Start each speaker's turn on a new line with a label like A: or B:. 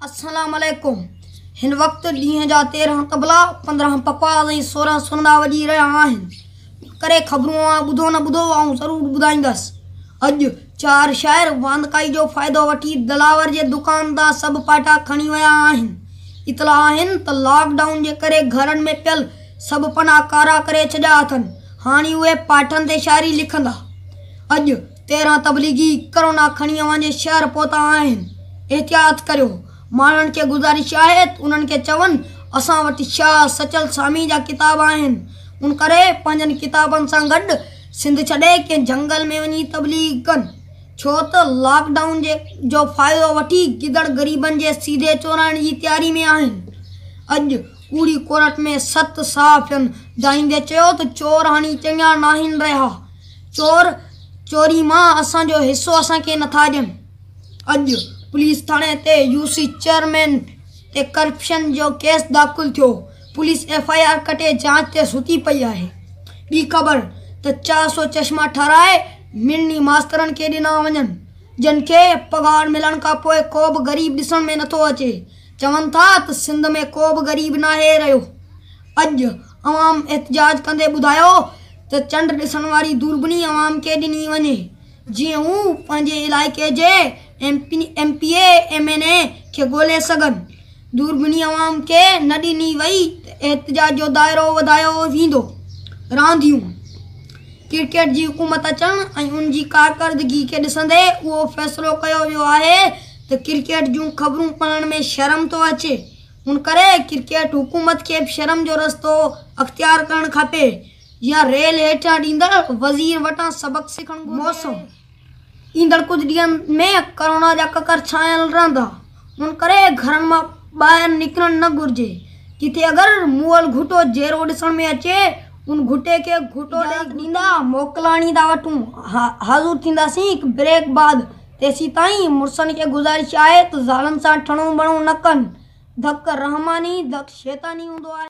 A: السلام عليڪم هن وقت ڏينهن جا 13 طبلا، 15 پڪواز ۽ 16 سرندا وڄي رهيا آهن. ان ڪري خبرون اوهان ٻڌو نه ٻڌو آئون ضرور ٻڌائيندس. اڄ چار شاعر واندڪائي جو فائدو وٺي دلاور جي دڪان تان سڀ پاٽا کڻي ويا آهن. اطلاع آهن ته لاڪ ڊائون جي ڪري گهرن ۾ پيل سڀ پنا ڪارا ڪري ڇڏيا اٿن. هاڻي اهي پاٺن تي شاعري لکندا. اڄ 13 تبليغي ڪرونا کڻي اوهان جي شهر پهتا آهن. احتياط ڪريو. ماڻهن کي گذارش آهي ته انهن کي چون اسان وٽ شاهه، سچل، سامي جا ڪتاب آهن. ان ڪري پنهنجن ڪتابن سان گڏ سنڌ ڇڏي ڪنهن جهنگل ۾ وڃي تبليغ ڪن. ڇو ته لاڪ ڊائون جي جو فائدو وٺي گدڙ غريبن جي سيڌي چورائڻ جي تياري ۾ آهن. اڄ ڪوڙي ڪورٽ ۾ 7 صحافين دانهيندي چيو ته چور هاڻي چڱا ناهن رهيا. چور چوري مان اسان جو حصو اسان کي نٿا ڏين. اڄ پوليس ٿاڻي تي يو سي چيئرمين تي ڪرپشن جو ڪيس داخل ٿيو، پوليس ايف I R ڪٽي جاچ تي ستي پئي آهي. ٻي خبر ته 400 چشما ٺهرائي مڙني ماسترن کي ڏنا وڃن، جن کي پگهار ملڻ کانپوء ڪو به غريب ڏسڻ ۾ نٿو اچي، چون ٿا ته سنڌ ۾ ڪو به غريب ناهي رهيو. اڄ عوام احتجاج ڪندي ٻڌايو ته چنڊ ڏسڻ واري دوربني عوام کي ڏني وڃي جيئن هو پنهنجي علائقي جي M P A, M N A کي ڳولي سگهن. دوربني عوام کي نه ڏني وئي ته احتجاج جو دائرو وڌايو ويندو. رانديون، ڪرڪيٽ جي حڪومت اچڻ ۽ ان جي ڪارڪردگي کي ڏسندي اهو فيصلو ڪيو ويو آهي ته ڪرڪيٽ جون خبرون پڙهڻ ۾ شرم ٿو اچي. ان ڪري ڪرڪيٽ حڪومت کي به شرم جو رستو اختيار ڪرڻ کپي يا ريل هيٺيان ڏيندڙ وزير وٽان سبق سکڻ گهرجي. موسم، ايندڙ ڪجهه ڏينهن ۾ ڪرونا جا ڪڪر ڇانيل رهندا، ان ڪري گهرن مان ٻاهر نڪرڻ نه گهرجي. ڪٿي اگر مئل گهٽو جيئرو ڏسڻ ۾ اچي، ان گهٽي کي گهٽو ڏئي ڏيندا. موڪلاڻي ٿا وٺون، حاضر ٿينداسين هڪ بريڪ بعد. تيسيتائين مڙسن کي گذارش آهي ته زالن سان ٺڻو بڻو نه ڪن. ڌڪ رحماني، ڌڪ شيطاني هوندو آهي.